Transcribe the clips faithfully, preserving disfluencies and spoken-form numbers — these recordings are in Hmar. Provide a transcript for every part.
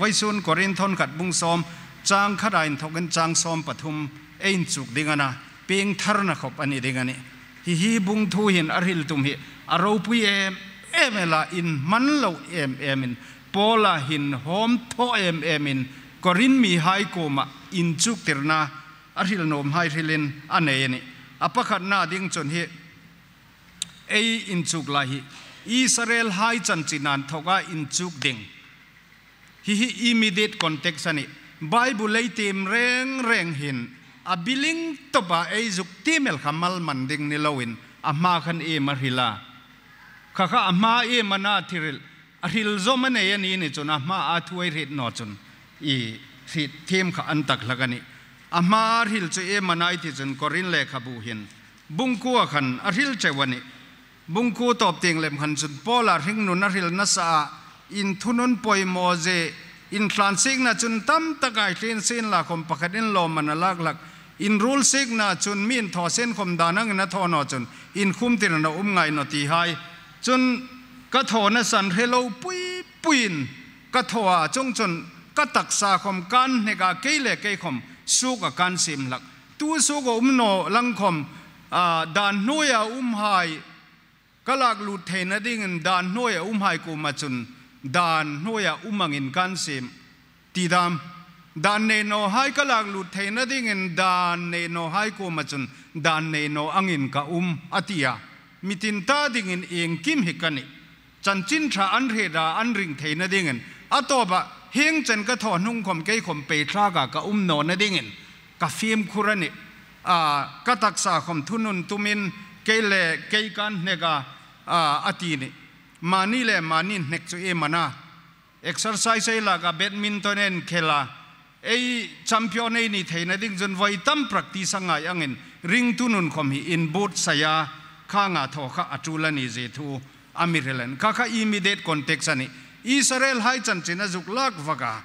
Vawisun Korinth khat bung sawm, chang khata inthokin chang sawm pathum ei inchuk ding a na, piengtharna khawp a ni ding a nih. Hi hi bung thu hin a hril tum hi a ropui em em el a, inhman lo em emin, Paula hin hawm thaw em emin Korinth mihai kuoma inchuktirna a hril nuomhai hrilin a nei a nih. A pakhatna ding chun hi ei inchuk lai hi Israelhai chanchin inthoka inchuk ding. Hi hi immediate context a nih. Bible ei tiem reng reng hin a biling topa ei zuk tiem el kha mal man ding ni loin a hma khan iem a hril a. Kha kha a hma iem a na thil hril, a hril zawm a nei a ni ni chun a hma a thu ei hriet naw chun i hriet thiem kha an tak hlak a nih. A hma a hril chu iem a na ei ti chun Korinth lekhabu hin bung kuo khan a hril cheu a nih. Bung kuo tawp tieng lem khan chun Paula hringnun a hril nasa a, in thunun poimaw zie, in thlan siekna chun tam tak ei thlien sien la khawm pakhatin lawmman a lak hlak, in ruol siekna chun mi inthaw sien khawm dan angin a thaw naw chun in khumtirna um ngai naw ti hai. Chun ka thawna san hre lo pui puiin ka thaw a, chuong chun ka taksa khawm kan hnek a, kei le kei khawm suoka kan siem hlak. Tu suoka um naw lang khawm, a, dan hnuoia umhai ka lak lut theina dingin dan hnuoia umhai kuoma chun dan hnuoia um angin kan siem ti dam. Dan nei nawhai ka lak lut theina dingin dan nei nawhai kuoma chun dan nei naw angin ka um a ti a. Mi tin ta dingin iengkim hi ka nih. Chanchin ṭha an hriet a, an ring theina dingin a tawpa hieng chen ka thaw hnung khawm kei khawm pei thlaka ka um nawna dingin ka fimkhur a nih. A, ka taksa khawm thunun tumin kei le kei kan hnek a, a, a ti nih. Mani le mani hnek chu iem a na. Exercise ei lak a, badminton ei khel a, ei champion ei ni theina ding chun voi tam practice a ngai angin ring thunun khawm hi inbuotsai a, khang a thaw kha a ṭul a ni zie thu a mi hril a nih. Kha kha immediate context a nih. Israelhai chanchin a zuk lak vak a.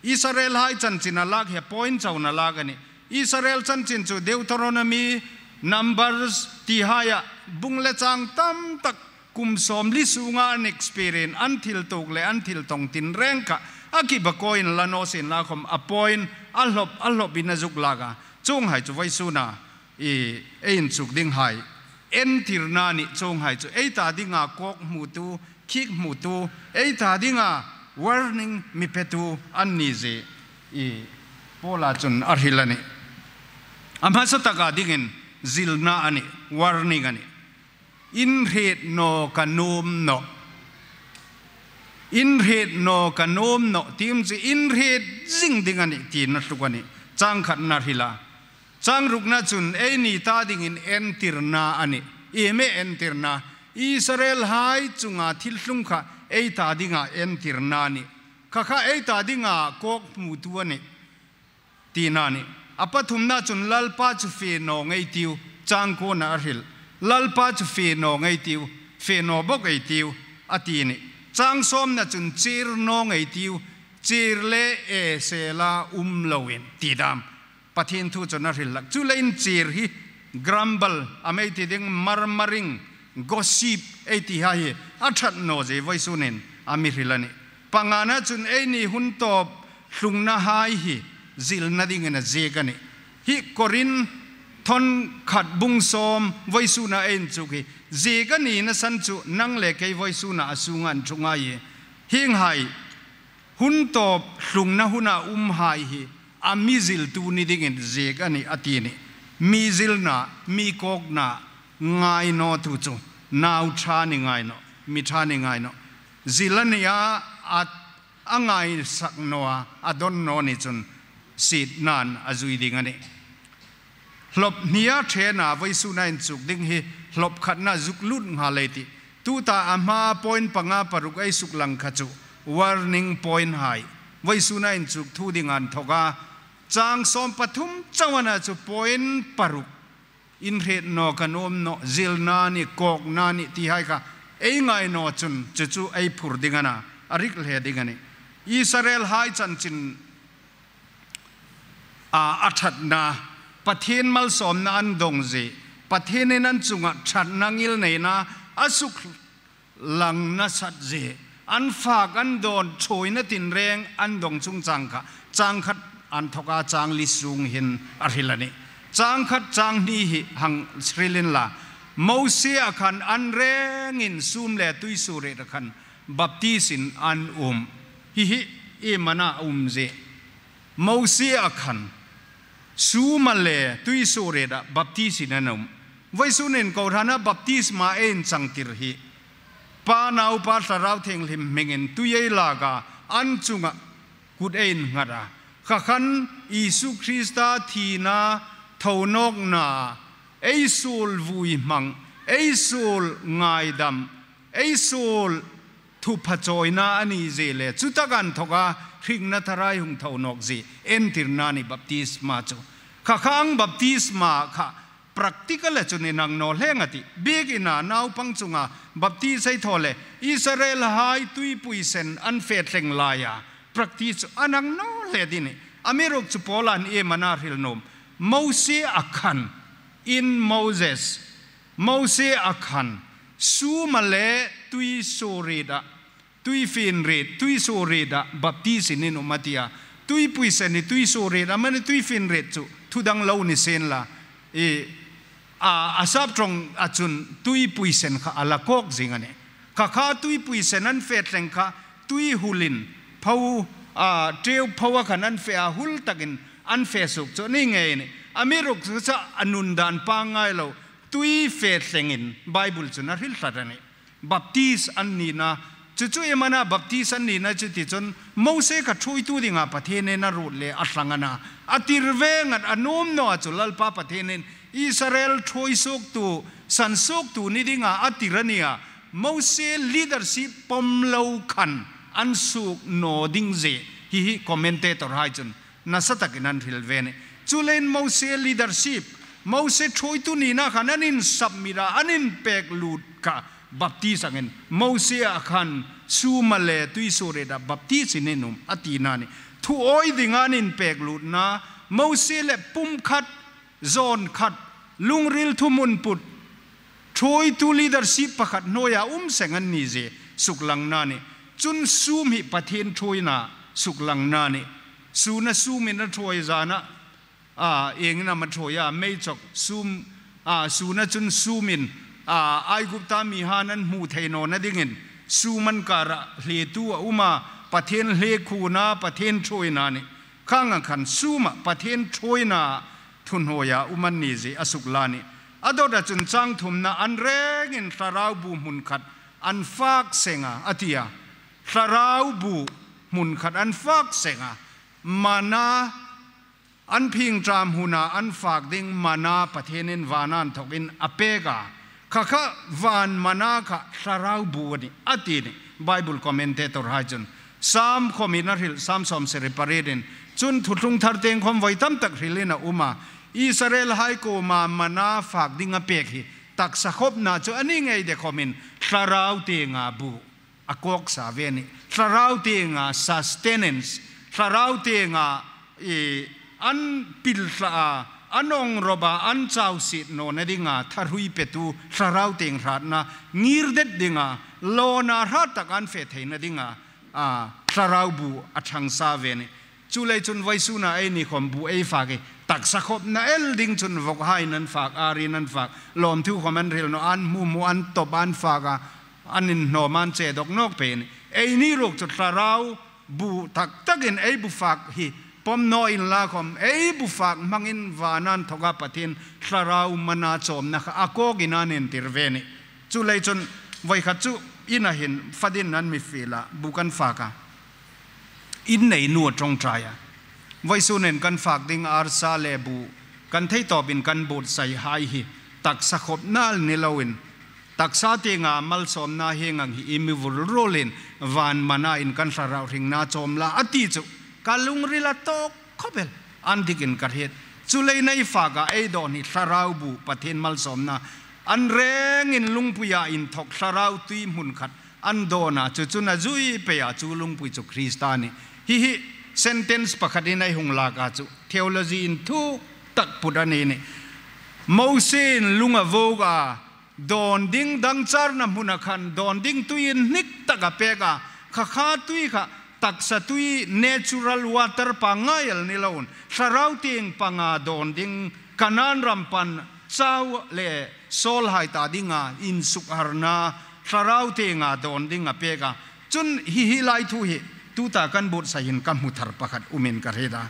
Israelhai chanchin a lak hi a point chauin a lak a nih. Israel chanchin chu Deuteronomy, Numbers tihaia bung le chang tam tak kum sawmli sunga an experience, an thil tuok le an thil tawng tinreng kha a kibakawin la naw sien la khawm a point a hlawp, a hlawpin a zuk lak a. Chuonghai chu vawisuna i, ei inchuk dinghai entirna a nih. Chuonghai chu ei ta dinga kawkhmutu, khikmutu, ei ta dinga warning mi petu an ni zie i Paula chun a hril a nih. A hmasa taka dingin zilna a nih, warning a nih. In hriet naw ka nuom nawh. In hriet naw ka nuom nawh, tiem chu in hriet zing ding a nih, tiin a tluk a nih. Chang khatna hril a. Chang rukna chun eini ta dingin entirna a nih. Iem e entirna? Israelhai chunga thil tlung kha ei ta dinga entirna a nih. Kha kha ei ta dinga kawkhmutu a nih, tina a nih. A pathumna chun Lalpa chu fe naw ngei tiu, chang kuona a hril. Lalpa chu fe naw ngei tiu, fe naw bawk ei tiu, a ti a nih. Chang sawmna chun chier naw ngei tiu, chier le e se la um loin, ti dam. Pathien thu chun a hril hlak. Chuleiin chier hi grumble, a mi ti ding murmuring, gossip ei ti hai hi a ṭhat naw zie vawisunin a mi hril a nih. Pangana chun eini hun tawp tlungnahai hi zilna dingin a ziek a nih. Hi Korinth khat bung sawm vawisuna ei inchuk hi ziek a nina san chu nang le kei vawisuna a sunga an ṭhung a ni. Hienghai hun tawp tlungna huna umhai hi a mi ziltu ni dingin ziek a nih, a ti a nih. Mi zilna, mi kawkna ngai naw tu chu nau ṭha ni ngai nawh, mi ṭha ni ngai nawh. Zil a ni a, a, a ngaisak naw a, a dawn naw ni chun sietnain a zui ding a nih. Hlawp hnia ṭhena vawisuna inchuk ding hi hlawp khatna zuk lut nghal ei tih. Tuta a hma point panga paruk ei suklang kha chu warning point hai. Vawisuna inchuk thu dinga inthoka chang sawm pathum chauh a na chu point paruk. In hriet naw ka nuom nawh, zilna ni, kawkna ni ti hai kha ei ngai naw chun chu chu ei phur ding a na, a rik hle ding a nih. Israelhai chanchin a, a ṭhatna, Pathien malsawmna an dawng zie, Pathienin an chunga ṭhatna ngilneina a suklang nasat zie, an fak an dawn ṭhuoina tinreng an dawng chungchang kha chang khat inthawka chang li sung hin a hril a nih. Chang khat chang hni hi hang hril inla, Mosie a khan an rengin sum le tuisuoriet a khan baptisin an um. Hi hi iem a na um zie? Mosie a khan suma le tuisuorieta baptisin an um. Vawisun hin kohrana baptisma ei inchangtir hi Pa, Naupa, Thlarau Thienghlim hmingin tui ei lak a, an chunga kut ei innghat a, kha khan Isu Krista thina, thonawkna, ei suol vui hmang, ei suol ngaidam, ei suol thupha chawina a ni zie le, chutaka inthawka hringna thara ei hung tho nawk zie entirna a nih baptisma chu. Kha kha ang baptisma kha practical-a chun inang naw hle a tih. Biekina naupang chunga baptis ei thaw le, Israelhai tuipui sen an fe thleng laia practice chu a nang naw hle ding a nih. Amiruokchu Paula'n iem a na hril nuom? Mosie a khan, in Moses, Mosie a khan suma le tuisuorieta, tuifienriet, tuisuorieta baptisin in um a ti a. Tuipui sen hi tuisuoriet amanih, tuifienriet chu thu dang lo ni sienla, i, a, a sap ṭawnga chun tuipui sen kha a la kawk zing a nih. Kha kha tuipui sen an fe thleng kha tui hulin pho, a, ṭeu phoa khan an fe a, hul takin an fe suok chu a ni ngei a nih. Amiruokchu a nun dan pangngai lo, tui fe thlengin Bible chun a hril tlat a nih. Baptis an nina, chu chu iem a na baptis an nina chu ti chun, Mosie kha ṭhuoitu dinga Pathienin a ruot le a thlang a na. A tir ve ngat a nuom naw a chu Lalpa Pathienin Israel ṭhuoi suoktu, san suoktu ni dinga a tir a nih a. Mosie leadership pawm lo khan an suok naw ding zie hi hi commentator-hai chun nasa takin an hril ve a nih. Chuleiin Mosie leadership, Mosie ṭhuoitu nina khan an insubmit a, an inpek lut kha baptis angin, Mosie a khan suma le tuisuorieta baptisin in um a tina a nih. Thu awi dinga an inpek lutna, Mosie le pumkhat, zawnkhat, lungril thuhmun put, ṭhuoitu leadership pakhat hnuoia um seng an ni zie suklangna a nih. Chun sum hi Pathien ṭhuoina suklangna a nih. Suna sumin a ṭhuoi, zana, a, iengin am a ṭhuoi a, mei chawk sum, a, suna chun sumin, a, Aigupta mihaiin an hmu thei nawna dingin sum an kara hletu a um a, Pathien hlekhuona, Pathien ṭhuoina a nih. Khang a khan suma Pathien ṭhuoina thuhnuoia um an ni zie a suklang a nih. A dawta chun chang thumna, an rengin thlarau bu hmun khat an fak seng a, a ti a. Thlarau bu hmun khat an fak seng a. Mana, an phingṭam huna an fak ding mana Pathienin vana inthawkin a pek a. Kha kha van mana kha thlarau bu a nih, a ti a nih Bible commentator-hai chun. Sam khawmin a hril, Sam sawmsari pariet in, chun Thuthlung Thar tieng khawm voi tam tak hrilin a um a. Israelhai kuoma mana fak ding a pek hi taksa khawpna chu a ni ngei de khawmin thlarau tienga bu a kawk sa ve a nih. Thlarau tienga sustenance, thlarau tienga, i, an pil thla a, an awng rawp a, an chau siet nawna dinga tharhui petu thlarau tieng hratna, ngirdet dinga, lawna hrat tak an fe theina dinga, a, thlarau bu a ṭhang sa ve a nih. Chuleiin chun vawisuna eini khawm bu ei fak hi taksa khawpna el ding chun vawkhaiin an fak, arin an fak, lawmthu khawm an hril naw, an hmu hmu, an tawp, an fak a, an inhnawm, an che dawk nawk pei a nih. Eini ruok chu thlarau bu tak takin ei bu fak hi pawm naw inla khawm, ei bu fak hmangin vana inthawka Pathien thlarau mana chawmna kha a kawkin an entir ve a nih. Chuleiin chun voi khat chu ina hin fadin an mi fiel a, bu kan fak a, in nei nu a ṭawngṭai a. Vawisunin kan fak ding arsa le bu kan thei tawpin kan buotsaihai hi taksa khawpna ni loin, taksa tienga malsawmna hieng ang hi i mi vul ruolin van mana in kan thlarau hringna chawm la a ti chu ka lungrila tawk khawp el, an dikin ka hriet. Chuleiin ei fak a, ei dawn hi thlarau bu, Pathien malsawmna, an rengin lungpuia inthawk thlarau tui hmun khat an dawn a, chu chun a zui pei a, chu lungpui chu Krista a nih. Hi hi sentence pakhatin ei hung lak a chu theology inthuk tak put a ni a nih. Mosiein lung a vuok a, dawn ding dangcharna hmuna khan dawn ding tui inhnik tak a pek a, Kha kha tui kha, taksa tui natural water pa ngai el ni loin, thlarau tieng panga dawn ding, Kanan ram pan chau le sawl hai ta dinga insukharna, thlarau tienga dawn ding a pek a. Chun hi hi lai thu hi, tuta kan buotsai hin ka hmu thar pakhat umin ka hriet a.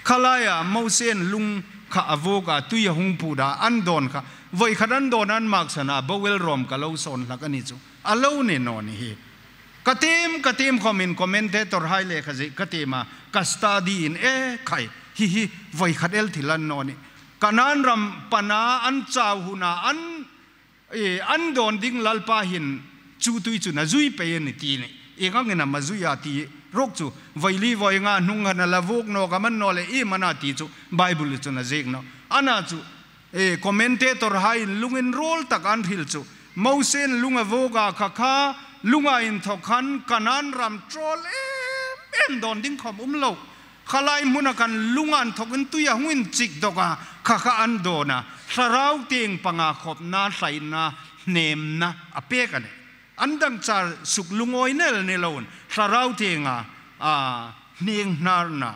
Kha laia Mosie'n lung kha a vuok a, tui a hung put a, an dawn kha, voi khat an dawn an maksan a, bowel rawm ka lo sawn hlak a ni chu. A lo ni naw ni hi. Ka tiem, ka tiem khawmin commentator hai lekha ziek ka tiem a, ka study in e khai, hi hi, voi khat el thil a ni naw ni. Kanan ram pana an chau huna an, e, an dawn ding Lalpa hin chu tui chun a zui pei a ni ti ni. Ieng angin am a zui a ti ruok chu, voi li voi nga hnung khan a la vuok nawk am a ni naw le iem a na ti chu Bible chun a ziek nawh. Ana chu, e, commentator haiin lunginruol tak an hril chu, Mosie'n lung a vuok a, kha kha lunga inthawk khan Kanan ram ṭawl em em dawn ding khawm um lo. Kha lai hmuna khan lunga inthawkin tui a hung inchik dawk a, kha kha an dawn a, thlarau tieng panga khawpna, hlaina, hnemna a pek a nih. An dang char suk lungawina el ni loin, thlarau tienga, a, hnienghnarna,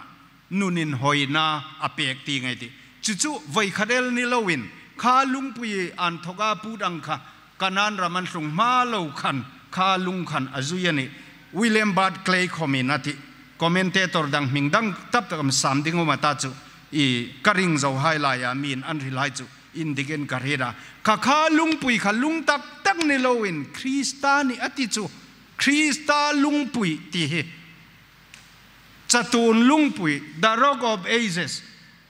nun inhawina a pek ti ngai ti. Chu chu voi khat el ni loin, kha lungpui inthawka put ang kha, Kanan ram an tlung hma lo khan, kha lung khan a zui a nih. William Barclay khawmin a ti. Commentator dang hming dang tap tak am sam ding um a ta chu, i ka ring zo hai laia mi'n an hril hai chu, indikin ka hriet a. Kha kha lungpui kha lung tak tak ni loin, Krista ni a ti chu. Krista lungpui ti hi. Chatuon lungpui, the Rock of Ages.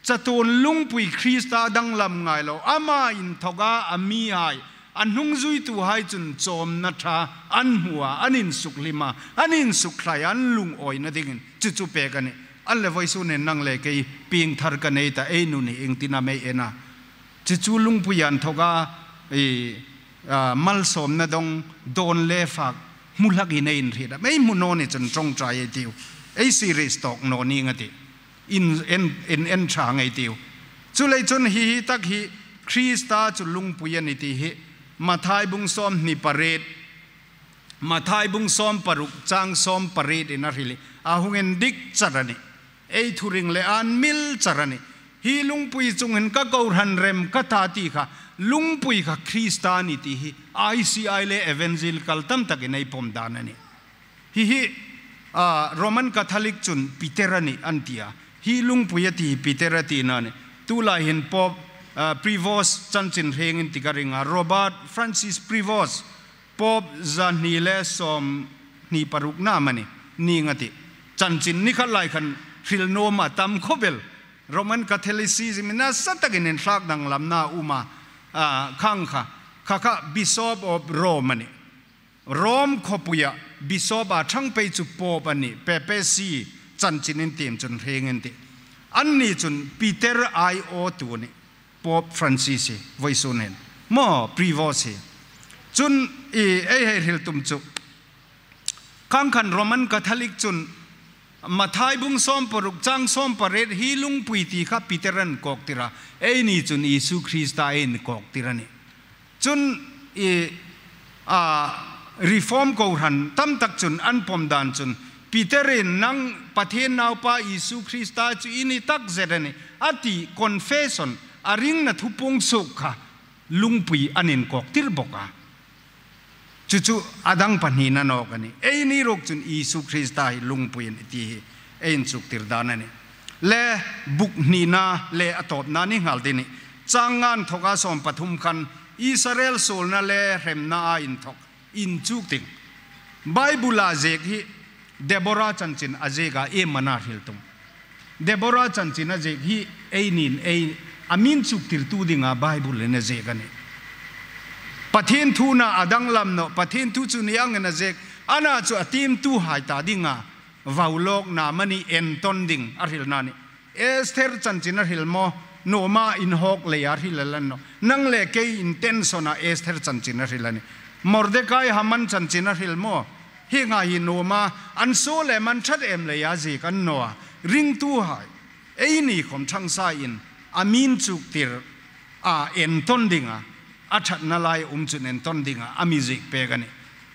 Chatuon lungpui Krista danglam ngai lo. Ama inthawka a mihai, a hnungzuituhai chun chawmna ṭha an hmu a, an insuklim a, an insukhlai, an lungawina dingin chu chu pek a nih. An le vawisun hin nang le kei piengthar ka nei ta, ei nun hi iengtin am ei en a. Chu chu lungpui inthawka, i, a, malsawmna dawng, dawn le fak, hmu hlakin ei inhriet a. Ei hmu naw ni chun ṭawngṭai ei tiu. Ei serious tawk naw ning a tih. In, en, en, en ṭha ngei tiu. Chuleiin chun hi hi tak hi Krista chu lungpui a ni ti hi Mathai bung sawmhni pariet, Mathai bung sawm paruk chang sawm parietin a hril hi a hung indik char a nih. Ei thuring le an mil char a nih. Hi lungpui chungin ka kohran rem ka ta ti kha, lungpui kha Krista ni ti hi I C I le evangelical tam takin ei pawm dan a nih. Hi hi, a, Roman Catholic chun Peter a nih an ti a. Hi lungpui a ti hi Peter a tina a nih. Tulai hin Pope, a, Prevost chanchin hre ngei ti ka ring a. Robert Francis Prevost, Pope zahni le sawmhni parukna amanih, ning a tih. Chanchin ni khat lai khan hril nuom a tam khawp el. Roman Catholicism-in nasa takin inthlak danglamna a um a, a, khang kha, kha kha Bishop of Rome a nih. Rome khawpuia Bishop a ṭhang pei chu Pope a nih, papacy chanchin intiem chun hre ngei an tih. Anni chun Peter aiawtu a nih. Pope Francis hi, vawisun hin. Maw, Prevost hi. Chun, i, ei hei hril tum chu. Khang khan Roman Catholic chun Mathai bung sawm paruk chang sawm pariet hi lungpui ti kha Peter-in a kawktir a. Eini chun Isu Krista-in a kawktir a nih. Chun i, a, Reform kohran tam tak chun an pawm dan chun Peter-in nang Pathien Naupa Isu Krista chu i ni tak zet a nih, a ti confession, a ringna thu puong suok kha lungpui an inkawktir bawk a. Chu chu a dang pahnina nawk a nih. Eini ruok chun Isu Krista hi lungpui a nih ti hi ei inchuktir dan a nih. Le buk hnina le a tawpna ni nghal ti nih. Chang nga inthawka sawm pathum khan Israel suolna le hremna a inthawk inchuk ding. Bible-a ziek hi Deborah chanchin a ziek a, iem a na hril tum. Deborah chanchin a ziek hi eini'n ei, a mi inchuktirtu dinga Bible-in a ziek a nih. Pathien thu a na a danglam nawh, Pathien thu chu ni angin a ziek, a na chu a tiemtuhai ta dinga vawlawkna amani entawn ding a hrilna a nih. Esther chanchin a hril maw, nuoma inhawk leia hril a la nawh. Nang le kei intention-a Esther chanchin a hril a nih. Mordekai Haman chanchin a hril maw, hi nga hi nuoma an suol le man ṭhat em leia ziek a ni naw a. Ringtuhai, eini khawm ṭhangsain a mi inchuktir a entawn dinga, a ṭhatna lai um chun entawn dinga a mi ziek pek a nih.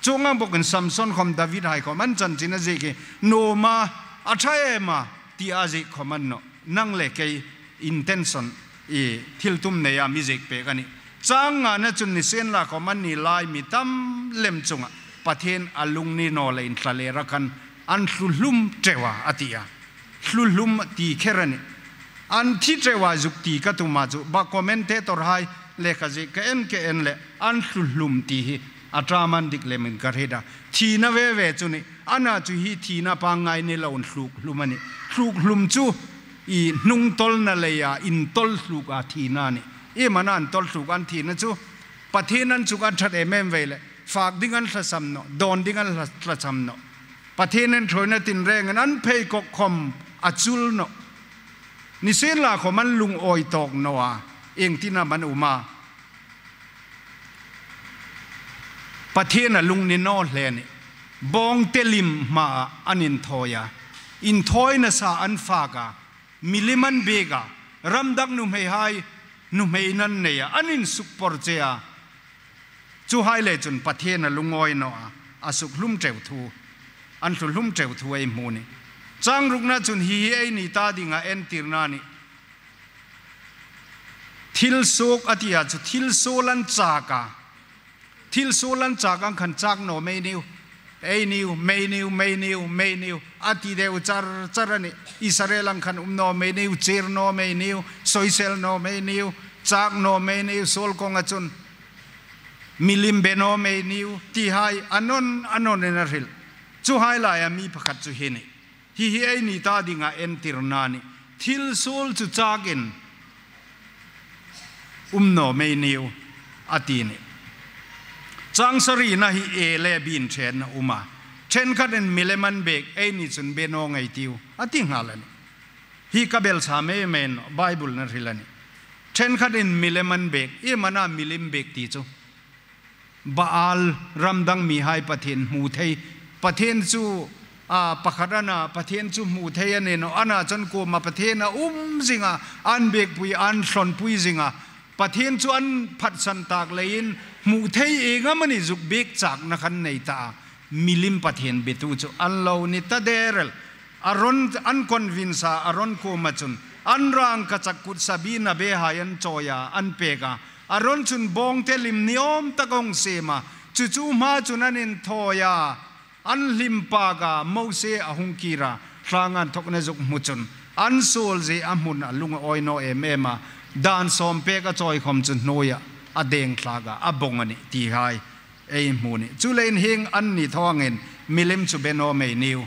Chuong ang bawkin Samson khawm, David hai khawm an chanchin a ziek hi nuom a, a ṭha em a ti a ziek khawm a ni naw. Nang le kei intention, i thiltum neia mi ziek pek a nih. Chang ngana chun nisienla khawm anni lai mi tam lem chunga Pathien a lung ni naw leiin thlalera khan an hluhlum ṭeu a, a ti a. Hluhlum ti kher a nih. An thi ṭeu a zuk ti ka tum a chu, ba commentator hai lekha ziek ka en ka en leh an hluhlum ti hi a ṭam an dik lemin ka hriet a. Thina ve ve chu ni, ana chu hi thina pangngai ni loin hluk hlum a nih. Hluk hlum chu i hnungtawlna leia intawl hluk a thina a nih. Iem a na intawl hluk an thina chu? Pathien an chuk an ṭhat em em ve leh fak ding an hla sam naw, dawn ding an hla, hla sam naw. Pathien inṭhuoina tinrengin an phei kawk khawm a chul naw. Nisienla khawm an lungawi tawk naw a, iengtin am an um a? Pathien a lung ni naw hle a nih. Bawngte lim hmaa an inthawi a, inthawina sa an fak a, milim an biek a, ramdang nuhmeihai, nuhmeiin an nei a, an insukpawrche a. Chuhai le chun Pathien a lungawi naw a, a sukhlum ṭeu thu, an hluhlum ṭeu thu ei hmu a nih. Chang rukna chun hi hi eini ta dinga entirna a nih. Thil suok a ti a chu, thil suol an chak a. Thil suol an chak ang khan chak naw mei niu, ei niu, mei niu, mei niu, mei niu a ti deu char char a nih. Israel ang khan um naw mei niu, chir naw mei niu, soisel naw mei niu, chak naw mei niu, suol kawnga chun milim be naw mei niu, tihai a nawn a nawnin a hril. Chuhai laia mi pakhat chu hi a nih. Hi hi eini ta dinga entirna a nih. Thil suol chu chakin um naw mei niu a ti a nih. Chang sarina hi A le B-in ṭhenna a um a. Ṭhenkhatin milim an biek, eini chun be naw ngei ei tiu a ti nghal a nih. Hi ka belsa mei mei naw, Bible-in a hril a nih. Ṭhenkhatin milim an biek, iem a na milim biek ti chu? Baal ramdang mihai pathien hmu thei. Pathien chu, a, pakhat a na, Pathien chu hmu thei a ni naw, a na chun kuoma pathien a um zing a, an biekpui, an thlawnpui zing a. Pathien chu an phatsan tak leiin hmu thei ieng amanih zuk biek chakna khan nei ta a. Milim pathien bietu chu an lo ni ta der el. Aron an convince a, Aron kuoma chun an rangkachak kut Sabina behai an chawi a, an pek a. Aron chun bawngte lim ni awm tak a hung siem a. Chu chu hma chun an inthawi a, an hlim pak a, Mosie a hung kir a, tlanga inthawkna zuk hmu chun an suol zie a hmun a lungawi naw em em a. Dan sawm pek a chawi khawm chu hnuoia a deng thlak a, a bawng a nih tihai ei hmu a nih. Chuleiin hieng anni thaw angin milim chu be naw mei niu.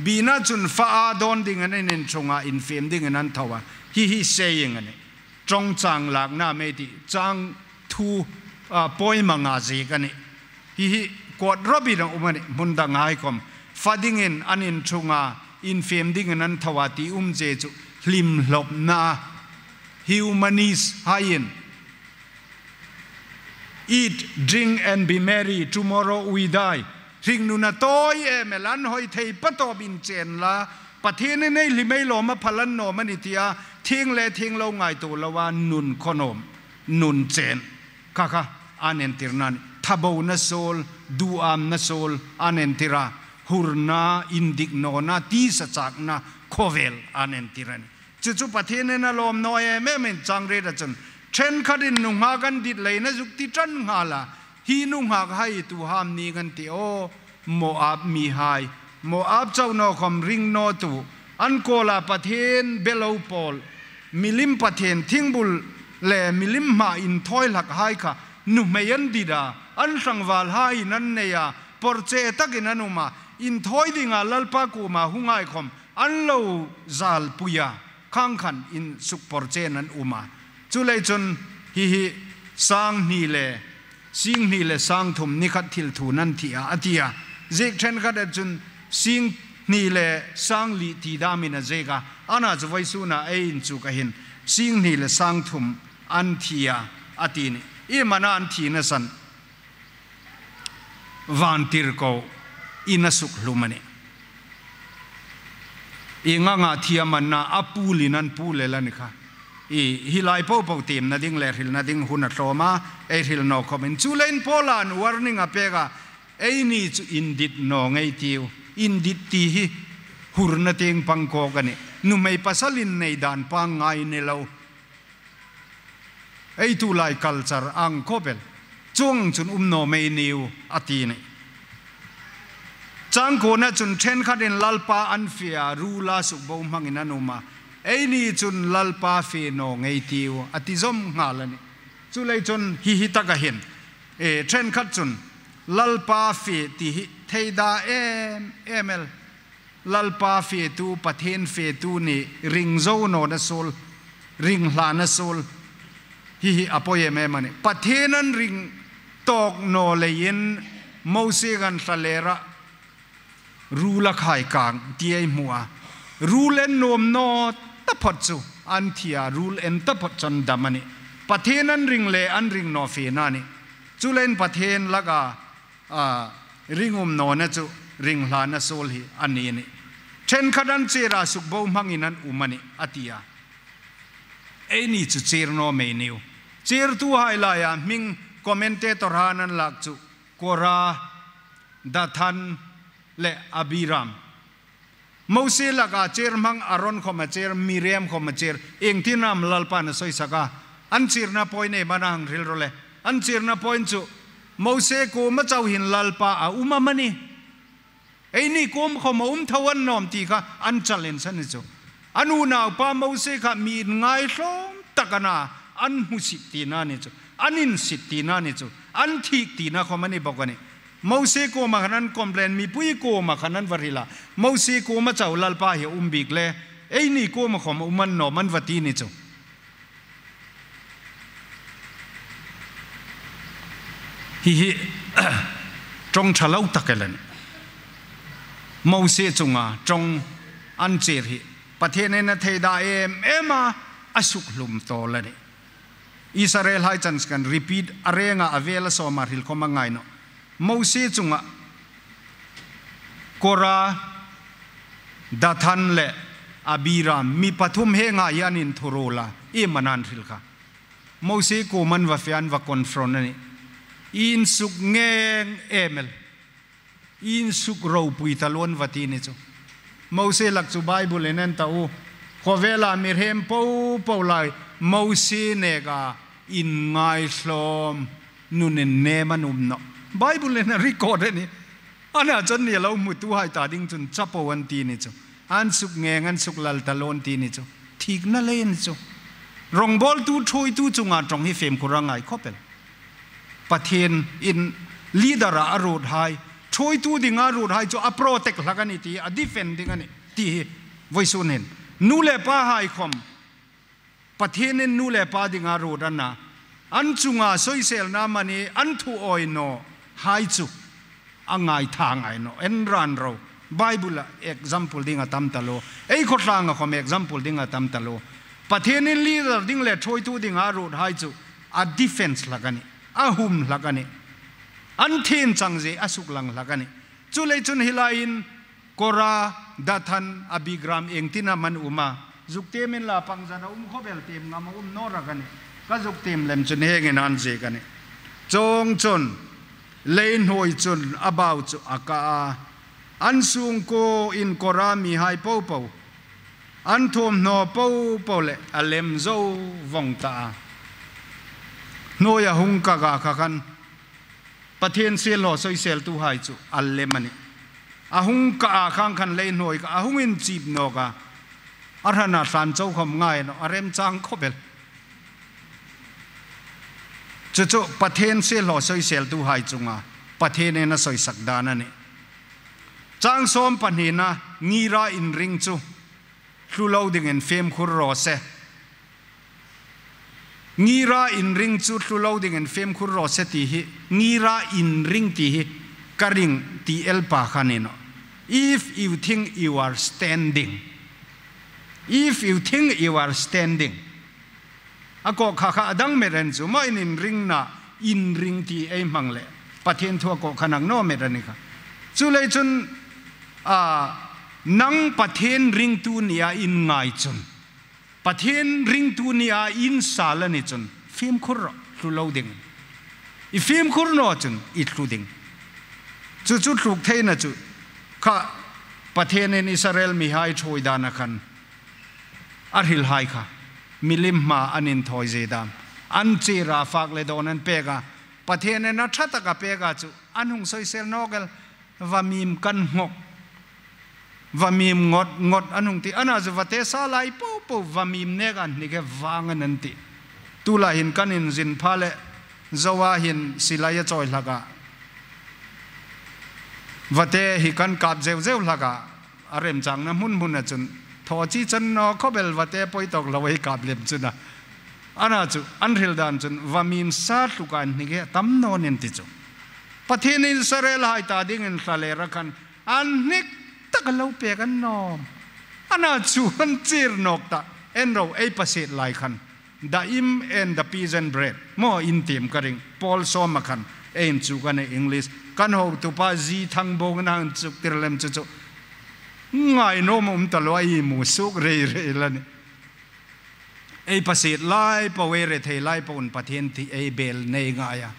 B-na chun fa a dawn dingin an inṭhung a, infiem dingin an thaw a. Hi hi saying a nih. Ṭawngchang lakna mei ti chang thu, a, poem anga ziek a nih. Hi hi quote ropin a um a nih. Hmun danghai khawm fa dingin an inṭhung a, infiem dingin an thaw a ti umzie chu hlimhlopna, humanist haiin, "Eat, drink and be merry, tomorrow we die." Hringnun a tawi em el, an hoi thei patawp inchen la, Pathienin ei hlim ei lawm a phal a ni naw am a ni tia, thieng le thieng lo ngaituo loa nun khaw nawm, nun chen. Kha kha an entirna a nih. Thabona suol, duhamna suol an entir a, hurna, indik nawna, tisa chakna khawvel an entir a nih. Chu chu Pathienin a lawm naw em em in chang riet a chun, ṭhenkhatin nunghak an dit leiin a zuk ti ṭan nghal a. Hi nunghakhai tu ham ni ngan ti aw, Moab mihai. Moab chau naw khawm ring naw tu, an kuoma pathien be lo pawl, milim pathien, thingbul le milim hma inthawi hlakhai kha nuhmei an dit a, an tlangvalhaiin an nei a, pawrche takin an um a, inthawi dinga Lalpa kuoma hung ngai khawm an lo zalpui a, khang khan insukpawrchen an um a. Chuleiin chun hi hi sang hni le, sing hni le sang thum ni khat thil thun an thi a, a ti a. Ziek ṭhenkhat a chun sing hni le sang li ti damin a ziek a. Ana chu vawisuna ei inchuk a hin sing hni le sang thum an thi a, a ti a nih. Iem a na an thina san? Vantirko in a sukhlum a nih. Ieng anga thi am a na, a pulin an pul el a ni kha. I, hi lai popo tiemna ding le hrilna ding hun a tlawm a, ei hril naw khawmin. Chuleiin Paula'n warning a pek a, Eini chu indit naw ngei ei tiu. Indit ti hi hurna tieng pang kawk a nih. Nuhmei pasal innei dan pangngai ni lo. Ei tulai culture ang khawp el. Chuong chun um naw mei ei tiu a ti a nih. Chang kuona chun ṭhenkhatin Lalpa an fe a, ruola sukbohmangin an um a. Eini chun Lalpa fe naw ngei ei tiu a ti zawm nghal a nih. Chuleiin chun hi hi taka hin, e, ṭhenkhat chun Lalpa fe ti hi theida em em el. Lalpa fetu, Pathien fetu ni ring zo nawna suol, ring hlana suol. Hi hi a pawi em em a nih. Pathien an ring tawk naw leiin Mosie gan thlalera ruola khai kang ti ei hmu a. Ruol en nuom naw taphot chu an thi a, ruol en taphot chun dam a nih. Pathien an ring le an ring naw fena a nih. Chuleiin Pathien laka, a, ring um nawna chu ring hlana suol hi a ni a nih. Ṭhenkhat an chier a, sukbohmangin an um a nih a ti a. Eini chu chier naw mei ei tiu. Chiertuhai laia hming commentator han an lak chu Kora, Dathan le Abiram. Mosie laka chier hmang Aron khawm a chier, Miriam khawm a chier, iengtin am Lalpan a soisak a? An chierna point ei am a na hang hril ro le? An chierna point chu Mosie kuoma chau hin Lalpa a um am a nih? Eini kuom khawm a um tho a ni naw am ti kha an challenge a ni chu. An unaupa Mosie kha mi inngaithlawm tak a na, an hmusit tina a ni chu. An insit tina a ni chu. An thik tina khawm a ni bawk a nih. Mosie kuoma khan an complain, mipui kuoma khan an va hril a. Mosie kuoma chau Lalpa hi a um bik le, eini kuoma khawm a um a ni naw am an va ti a ni chu. Hi hi, ṭawng ṭha lo tak el a nih. Mosie chunga ṭawng an chier hi Pathienin a theida em em a, a sukhlum tawl a nih. Israelhai chance kan repeat a renga a vela sawma hril khawm a ngai nawh. Mosie chunga Kora, Dathan le Abiram, mi pathum hi ngai an inthuruol a, iem a na an hril kha? Mosie kuoma an va fe, an va confront a nih. Insuk ngeng em el. Insuk ropui taluo an va ti a ni chu. Mosie lak chu Bible-in en ta u. Khawvela mihriem popo lai Mosie neka inngaithlawm, nun innem an um nawh. Bible-in a record a nih. A na chun ni lo hmutuhai ta ding chun chapo an ti a ni chu. An suk ngeng, an suk lal taluo an ti a ni chu. Thikna lei a ni chu. Rawngbawltu ṭhuoitu chunga ṭawng hi fimkhur a ngai khawp el. Pathienin leader-a a ruothai, ṭhuoitu dinga ruothai chu a protect hlak a nih ti, a defend ding a nih ti hi vawisun hin. Nu le pahai khawm, Pathienin nu le pa dinga ruot a na, an chunga soiselna amani, an thu awi nawhai chu a ngaitha ngai nawh, en ran ro. Bible-a example ding a tam taluo. Ei khawtlanga khawm example ding a tam taluo. Pathienin leader ding le ṭhuoitu dinga ruothai chu a defense hlak a nih, a hum hlak a nih. An thin chang zie a suklang hlak a nih. Chuleiin chun hi laiin Kora, Dathan, Abiram iengtin am an um a? Zuk tiem inla pangzat a um khawp el, tiem ngam a um naw rak a nih. Ka zuk tiem lem chun hieng hin an ziek a nih. Chuong chun, leihnuoi chun a bau chu a ka a. An sungkuoin Kora mihai popo, an thuomhnaw popo le a lem zo vawng ta a. Hnuoia hung ka ga kha khan, Pathien siehlaw soiseltuhai chu a lem a nih. A hung ka a khang khan leihnuoi kha a hung inchip nawk a. A hrana thlan chau khawm ngai nawh, a remchang khawp el. Chu chu Pathien siehlaw soiseltuhai chunga Pathienin a soisak dan a nih. Chang sawm pahnina, ngira inring chu hlu lo dingin fimkhur raw se. Ngira inring chu hlu lo dingin fimkhur raw se ti hi, ngira inring ti hi ka ring ti el pa kha ni nawh. If you think you are standing. If you think you are standing. A kawk kha kha a dang met en chu, maw, in inringna, inring ti ei hmang le Pathien thu a kawk kha nang naw met a ni kha. Chuleiin chun, a, nang Pathien ringtu nia in ngai chun, Pathien ringtu nia in sal a ni chun, fimkhur rawh, hlu lo ding. I fimkhur naw chun i hlu ding. Chu chu tluk theina chu kha Pathienin Israel mihai ṭhuoi dana khan a hrilhai kha milim hma an inthawi zie dam, an chira fak le dawn an pek a, Pathienin a ṭha taka pek a chu an hung soisel nawk el, vamim kan ngawk, vamim ngot ngot an hung ti. Ana chu vate sa lai po po vamim nek an hnik e vang an an ti. Tulai hin kan inzin pha le zoa hin silai a chawi hlak a, vate hi kan kap zeu zeu hlak a, a remchangna hmun hmuna chun thaw chi chan naw khawp el, vate poi tawk lo ei kap lem chun a. Ana chu an hril dan chun vamim sa tluk an hnik e tam naw nen ti chu. Pathienin Israel hai ta dingin thlalera khan an hnik taka lo pek an nawm. Ana chu an chir nawk ta, en ro ei pasit lai khan. The imp and the pigeon breed. Maw in tiem ka ring. Paul Sawma khan ei inchuk a nih English. Kan hotupa Zi Thangbawngin a inchuk tir lem chu chu. Ngai naw ma um ta lo a, ei mu suk rei rei la nih. Ei pasit lai po, ei rethei lai po un Pathien thi ei bel nei ngai a.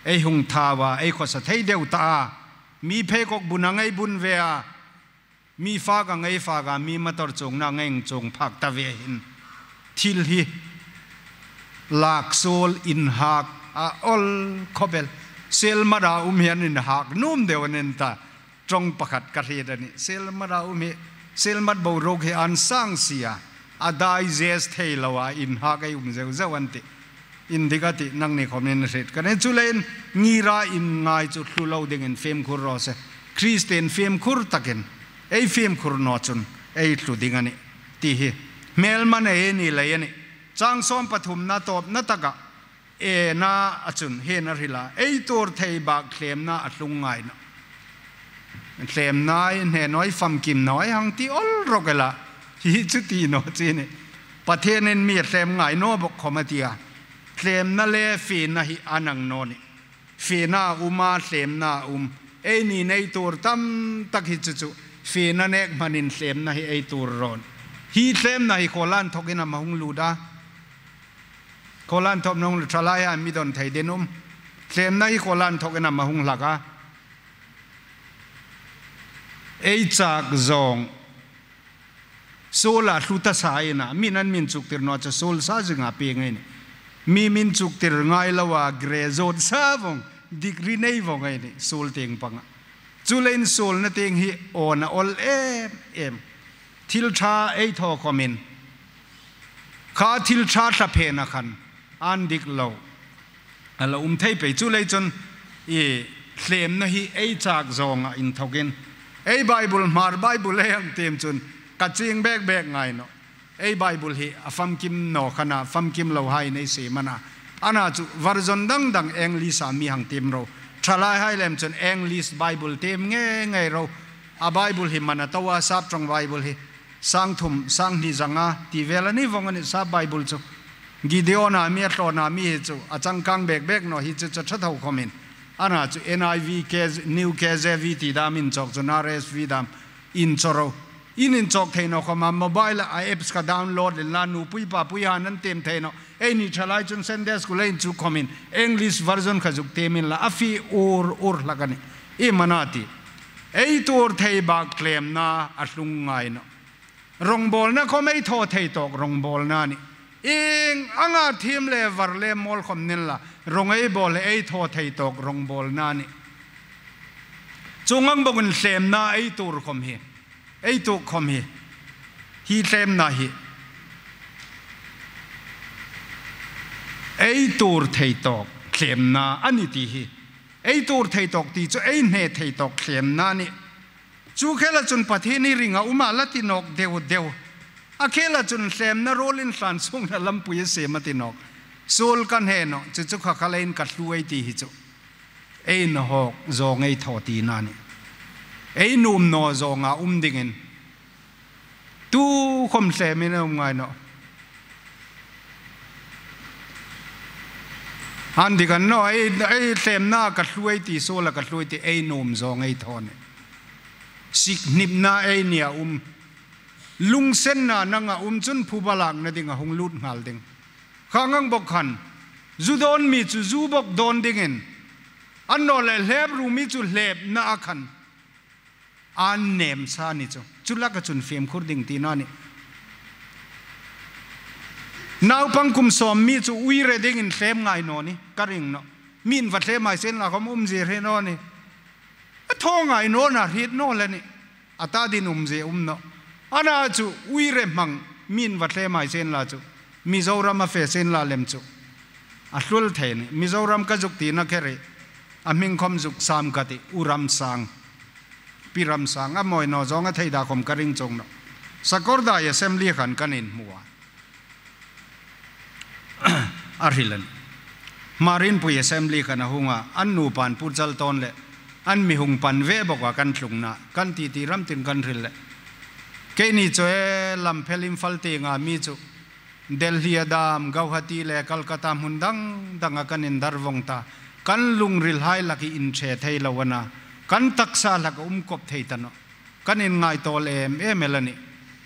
Ei hung thau a, ei khawsa thei deu ta a. Mi pheikhawk bun ang ei bun ve a. Mi fak ang ei fak a, mi motor chuongna ang ei chuong phak ta ve hin. Thil hi lak suol inhak a awl khawp el. Sielmat a um hi an inhak nuom deu an en ta. Ṭawng pakhat ka hriet a nih. Sielmat a um hi, sielmat boruok hi an sang si a, a digest thei lo a, inhak ei um zeu zeu an tih. Indik a tih, nangni khawmin hriet ka nih. Chuleiin ngira inngai chu hlu lo dingin fimkhur raw se. Kristien fimkhur takin ei fimkhur naw chun ei hlu ding a nih ti hi hmelma nei ei ni lei a nih. Chang sawm pathumna tawpna taka Ena a chun hin a hril a, ei tuor thei bak thlemna a tlung ngai nawh. Thlemna ei hne naw, ei famkim naw, ei hang ti awl rawk el a. Hi chu ti naw chi nih. Pathienin mi a thlem ngai naw bawk khawm a ti a. Thlemna le fiena hi a nang naw nih. Fiena a um a, thlemna a um. Eini nei tuor tam tak hi chu chu. Fiena nek hmanin thlemna hi ei tuor rawn. Hi thlemna hi khawlan thokin am a hung lut a. Khawlan thawk nung le thalai a mi don thei den um. Thlemna hi khawlan thokin am a hung hlak a. Ei chak zawng. Suol a hlu ta sa ina, min an min chuktir naw chu suol sa zinga pei ngei nih. Mi min chuktir ngai lo a, graduate sa vong, degree nei vong ei nih, suol tieng panga. Chuleiin suolna tieng hi awn a awl em em. Thil ṭha ei thaw khawmin. Kha thil ṭha thlaphena khan, an dik lo. A la um thei pei chu lei chun, i thlemna hi ei chak zawnga inthokin. Ei Bible, Hmar Bible ei hang tiem chun, ka ching bek bek ngai nawh. Ei Bible hi a famkim naw khan a, famkim lo hai nei si mana. Ana chu version dang dang English a mi hang tiem ro. Thalai hai lem chun English Bible tiem ngei ngei ro. A Bible hi man a to a, sap ṭawng Bible hi. Sang thum, sang hni zanga, ti vel a ni vong a nih sap Bible chu. Gideona mi a tlawna mi hi chu, a changkang bek bek naw hi chu chu ṭha tho khawmin. Ana chu N I V, K Z, New K J V ti dam inchawk chun R S V dam inchaw ro. In inchawk thei naw khawma mobile a apps kha download inla nupui papui han an tiem thei naw. Eini thalai chun Sunday School a inchuk khawmin English version kha zuk tiem inla a fie ur ur hlak a nih. I mana ti. Ei tuor thei bak thlemna a tlung ngai nawh. Rawngbawlna khawm ei thaw thei tawk rawngbawlna a nih. Ieng anga thiem le var le mawl khawm ni inla, rawng ei bawl le ei thaw thei tawk rawngbawlna a nih. Chuong ang bawkin thlemna ei tuor khawm hi, ei tuok khawm hi, hi thlemna hi. Ei tuor thei tawk thlemna a ni ti hi. Ei tuor thei tawk ti chu ei hne thei tawk thlemna a nih. Chu khela chun Pathien hi ringa um a la ti nawk deu deu. A khela chun thlemna ruolin thlan sungna lampui a siem a ti nawk. Suol ka hne nawh, chu chu kha kha leiin ka hlu ei ti hi chu. Ei nahawk zawng ei thaw tina a nih. Ei nuom naw zawnga um dingin. Tu khawm thlemin a um ngai nawh. Han dik an naw, ei, ei thlemna ka hlu ei ti, suola ka hlu ei ti, ei nuom zawng ei thaw a nih. Sik hnipna ei nia um. Lungsenna nanga um chun phuba lakna ding a hung lut nghal ding. Kha ngang bawk khan, zu dawn mi chu zu bawk dawn dingin, Annawleh hlep ru mi chu hlêpna a khan an nem sa ni chu. Chu laka chun fimkhur ding tina ni. Naupang kum sawm mi chu uire dingin hlem ngai naw ni, ka ring nawh. Mi'n va hlem hai sien la khom umzie hre naw ni. A thaw ngai nawna hriet naw la ni. A ta din umzie um nawh. Ana chu uire hmang mi'n va hlem hai sien la chu. Mizoram a fe sien la lem chu. A hlul thei ni. Mizoram ka zuk tina kher hi. A hming khom zuk sam ka ti. U Ramsang. Pi Ramsang. A mawi naw zawng a thei da khom ka ring chuong nawh. Sakawrdai Assembly khan kan inhmu a. A hril a nih. Hmar Inpui Assembly khan a hung a, an nupa'n Pu Chaltawn le an mi hung pan ve bawk a, kan tlungna, kan titi ram tin kan hril le. Keini chu e Lamphel Imphal tienga mi chu Delhi a dam, Guwahati le Kolkata hmun dang danga kan indar vong ta. Kan lungril hai laka inṭhe thei lo a na. Kan taksa hlaka um kop thei ta nawh. Kan inngaitawl em em el a nih.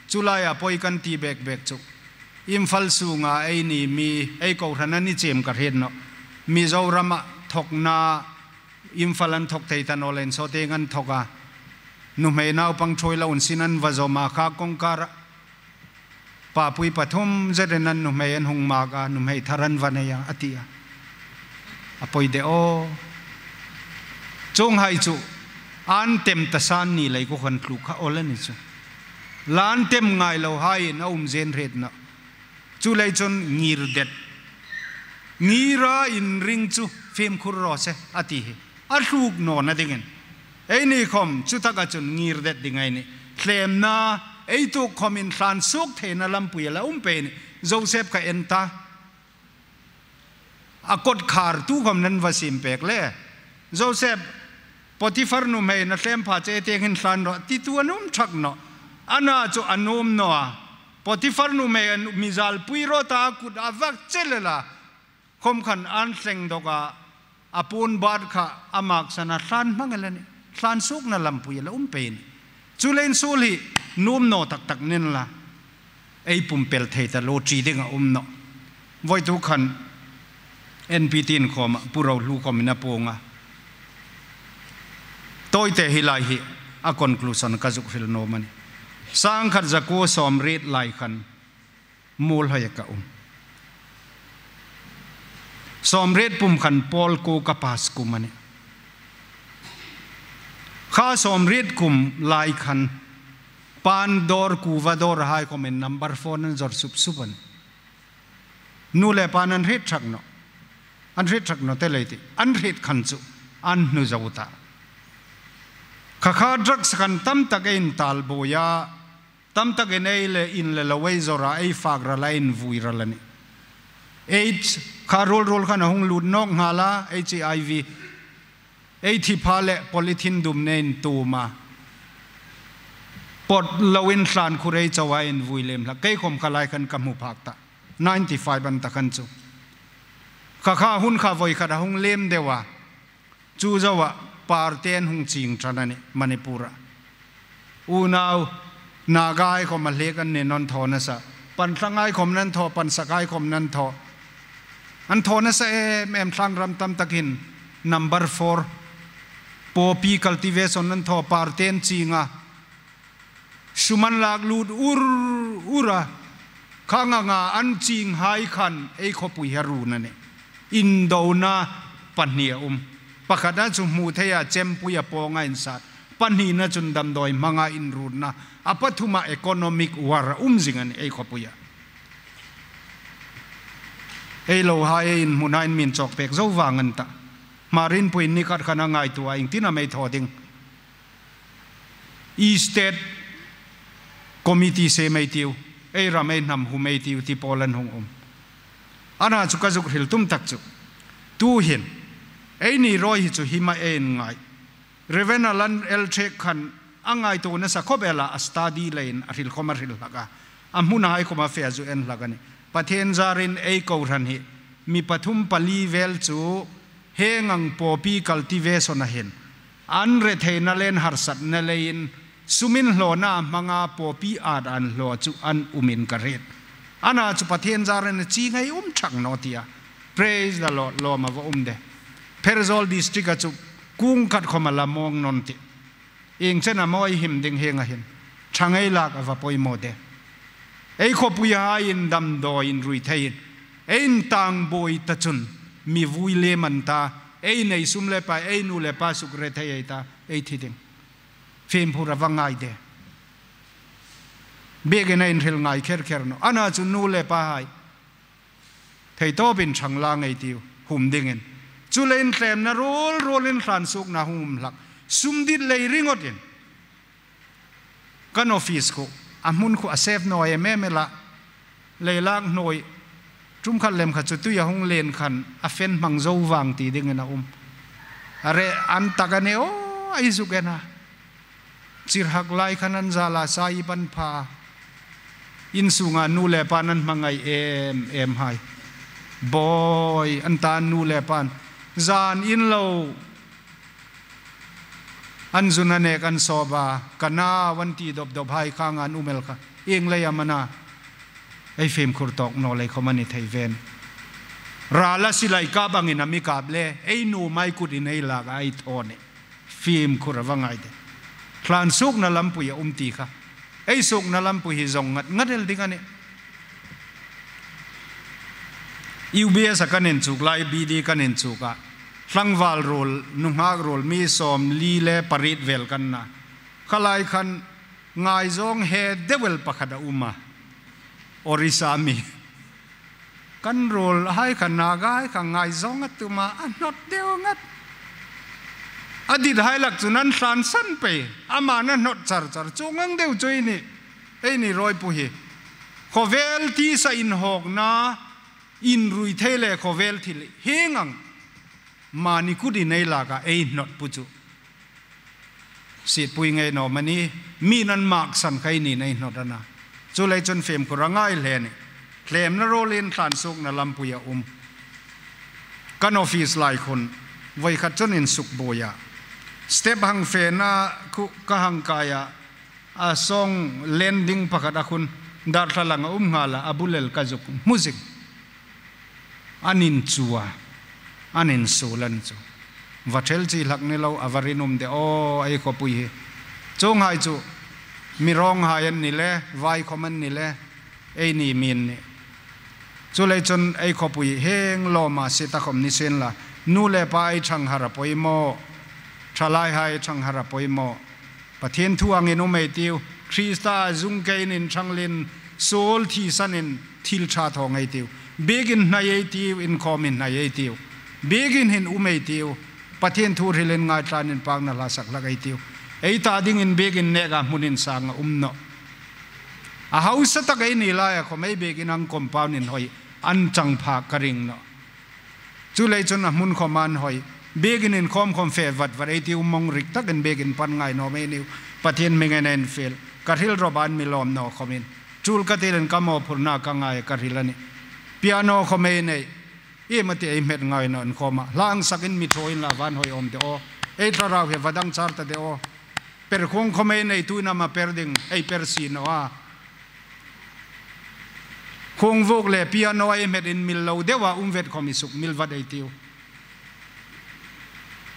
Chu laia poi kan ti bek bek chu. Imphal sunga eini mi, ei kohran a ni chiem ka hriet nawh. Mizorama thawkna, Imphal an thawk thei ta naw leiin sawtieng an thawk a. Nuhmei naupang ṭhuoi lo insin an va zawm a, kha kawngkara. Papui pathum zetin an nuhmei an hung mak a, nuhmei thar an va nei a, a ti a. A poi de aw. Chuonghai chu, an tem ta san ni lei kha kan tluk kha awl a ni chu. La an tem ngai lo haiin a um zie hriet nawh. Chu lei chun ngir det. Ngira inring chu fimkhur raw se, a ti hi. A tluk nawna dingin. Eini khom chu taka chun ngir det ding ei nih. Hlemna, ei tuok khomin thlan suok theina lampui a la um pei nih. Joseph kha en ta. A kawtkhar tu khom nan va siem pek le. Joseph, Potiphar nuhmei na hlem pha che tieng hin thlan rawh, ti tu an um thak nawh. Ana chu an um naw a. Potiphar nuhmei an mi zalpui rawt a, a kut a vak che le la. Khom khan an thleng dawk a, a puon bat kha a maksan a, thlan hmang el a nih. Thlan suokna lampui a la um pei nih. Chu leiin suol hi nuom naw tak tak nen la. Ei pumpel thei ta lo ṭi ding a um nawh. Voituk khan N P T in khawma, Pu Rohlu khawmin a puong a. Tawite hi lai hi a conclusion ka zuk hril naw a nih. Sangkhat zakuo sawmriet lai khan Muolhoi-a ka um. Sawmriet pum khan Paul kuo ka pass kum a nih. Kha sawmriet kum lai khan pan dawr, kuva dawr hai khawmin number four an zawr sup sup a nih. Nu le pa'n an hriet thak nawh. An hriet thak nawh te lei ti. An hriet khan chu an hnu zo ta. Kha kha drugs khan tam tak ei intal buoi a. Tam takin ei le in le lo ei zawr a, ei fak ral a, ei invui ral a nih. AIDS kha ruol ruol khan a hung lut nawk nghal a, H I V. Ei thi pha le polythene dum nen tuom a. Pot loin thlan khur ei cho a, invui lem hlak. Kei khom kha lai khan ka hmu phak ta. Ninety five an ta khan chu. Kha kha hun kha voi khat a hung lem deu a. Chu zoa parten hung ching ṭan a nih Manipur-a. Unau, Naga hai khom a hlek an ni naw, an thaw nasa. Panthlang hai khom an thaw, Pansak hai khom an thaw. An thaw nasa em em, thlang ram tam takin number four. Poppy cultivation an thaw, parten ching a. Sum an lak lut ur ur a. Kha nga nga an ching hai khan ei khawpui hi a run a nih. Indona pahni a um. Pakhatna chu hmu theia chempui a pawng a insat. Pahnina chun damdawi hmanga inrutna. A pathuma economic war a um zing a nih ei khawpuia. Ei lo hai ei inhmuna in min chawk pek zo vang an ta. Hmar Inpui ni khat khan a ngaituo a, iengtin am ei thaw ding. State committee sem ei tiu, ei ram ei hnam hum ei tiu, ti pawl an hung um. Ana chu ka zuk hril tum tak chu. Tuhin, eini rawi hi chu hi ma ei ngai. Reverend Alan L. Thek khan a ngaituo nasa khawp el a, a study leiin a hril khom a hril hlak a. A hmuna hai khom a fe a zu en hlak a nih. Pathien zarin ei kohran hi, mi pathum pali vel chu hieng ang poppy cultivation-a hin an retheina le an harsatna leiin sum inhlawna hmanga poppy at an hlaw chu an umin ka hriet. Ana chu Pathien zarin a ching ei um thak naw tia. Praise the Lord, lawm a va um de. Pherzawl district-a chu kung khat khawm a la mawng naw nih. Ieng chen am ei him ding hieng a hin? Ṭhang ei lak a va poimaw de. Ei khawpuihai indamdawi inrui thei in, ei intangbawi ta chun mi vui lem an ta, ei nei sum le pai, ei nu le pa suk rethei ei ta, ei thi ding. Fimkhur a va ngai de. Biekin a inhril ngai kher kher naw. Ana chu nu le pahai thei tawpin ṭhang la ngei ei tiu, hum dingin. Chuleiin tlemna ruol ruolin hlan suokna hung um hlak. Sum dit lei ringawtin. Kan office khu, a hmun khu a safe naw em em el a. Leilak hnuoi, tum khat lem khat chu tui a hung len khan, a fen hmang zo vang ti dingin a um. A re an tak a ni aw, ei zuk en a. Chirhak lai khan an zala sa ip an pha. Insunga nu le pa an hmangai em em hai. Bawi, an ta nu le pan. Zan in lo. An zun a nek an sawp a. Ka nau an ti dop dop hai kha an um el kha. Ieng lei am a na. Ei fimkhur tawk naw lei khawm a ni thei ve. Rala silai kap angin a mi kap le. Ei nuom ei kutin ei lak a ei thaw nih. Fimkhur a va ngai de. Hlan suokna lampui a um ti kha. Ei suokna lampui hi zawng ngat ngat el ding a nih. U B S-a kan inchuk lai, B D kan inchuk a. Tlangval ruol, nunghak ruol, mi sawmli le pariet vel kan na. Kha lai khan ngaizawng he deu el pakhat a um a. Orissa mi. Kan ruolhai kha, Nagahai kha ngaizawng a tum a, a hnawt deu ngat. A dithai lak chun an hlan san pei, aman a hnawt char char, chuong ang deu chu ei nih, ei ni ruoi pu hi. Khawvel tisa inhawkna, inrui thei le khawvel thil hieng ang. Mani kutin ei lak a, ei hnawt pu chu. Sietpui ngei naw am a ni, mi'n an maksan kha ei ni ei hnawt a na. Chuleiin chun fimkhur a ngai hle nih. Tlemna ruolin hlan suokna lampui a um. Kan office lai khun, voi khat chun insuk buoi a. Step hang fena khu ka hang kai a, a sawng landing pakhat a khun, darthlalang a um nghal a, a bul el ka zuk hmu zing. An inchu a, an insuol an chu. Va thel chi hlak ni lo, a va rinum de aw, ei khawpui hi. Chuonghai chu, mi rawnghai an ni le, vai khawm an ni le, ei ni mi an nih. Chuleiin chun ei khawpui hieng lawma sie ta khawm ni sien la, nu le pa ei ṭhang har a poimaw, thalaihai ṭhang har a poimaw. Pathien thu angin um ei tiu, Krista zung keiin inṭhanglin, suol thisanin thil ṭha thaw ngei ei tiu. Biekin hnai ei tiu, inkhawmin hnai ei tiu. Biekin hin um ei tiu. Pathien thu hrilin ngaithlain inpakna hla sak hlak ei tiu. Ei ta dingin biekin neka hmun insang a um nawh. A hausa tak ei ni laia khawm ei biekin ang compound inhawi an chang phak ka ring nawh. Chuleiin chun a hmun khawm an hawi. Biekin inkhawm khawm fe vat vat ei tiu, mawng rik takin biekin pan ngai naw am ei tiu. Pathien hmingin ei infiel. Ka hril rawp an mi lawm naw khawmin. Chul ka tilin ka mawphurna ka ngai ka hril a nih. Piano khawm ei nei. Iemani ei hmet ngai naw inkhawma. Hla ang sakin mi thaw inla van hawi awm de aw. Ei thlarau hi va dang char ta de aw. Perkhuong khawm ei nei, tuin am a per ding, ei per si naw a. Khuong vuok le piano ei hmet inmil lo deu a, um vet khawm i suk mil vat ei tiu.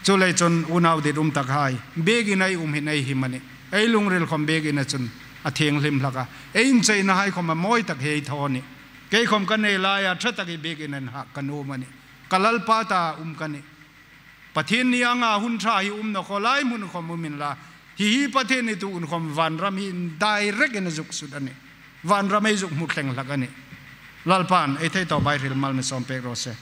Chuleiin chun unau dit um takhai, biekin ei um hin ei him a nih. Ei lungril khawm biekina chun a thienghlim hlak a. Ei incheinahai khawm a mawi tak hi ei thaw a nih. Kei khawm ka nei laia ṭha tak hi biekin an hak ka nuom a nih. Ka Lalpa ta um ka nih. Pathien ni anga hun ṭha hi um naw, khawlai hmun khawm um inla. Hi hi Pathien ni tuin khawm vanram hi indirect-in a zuk sut a nih. Vanram ei zuk hmu thleng hlak a nih. Lalpan ei thei tawp ei hril mal mi sawm pek raw se.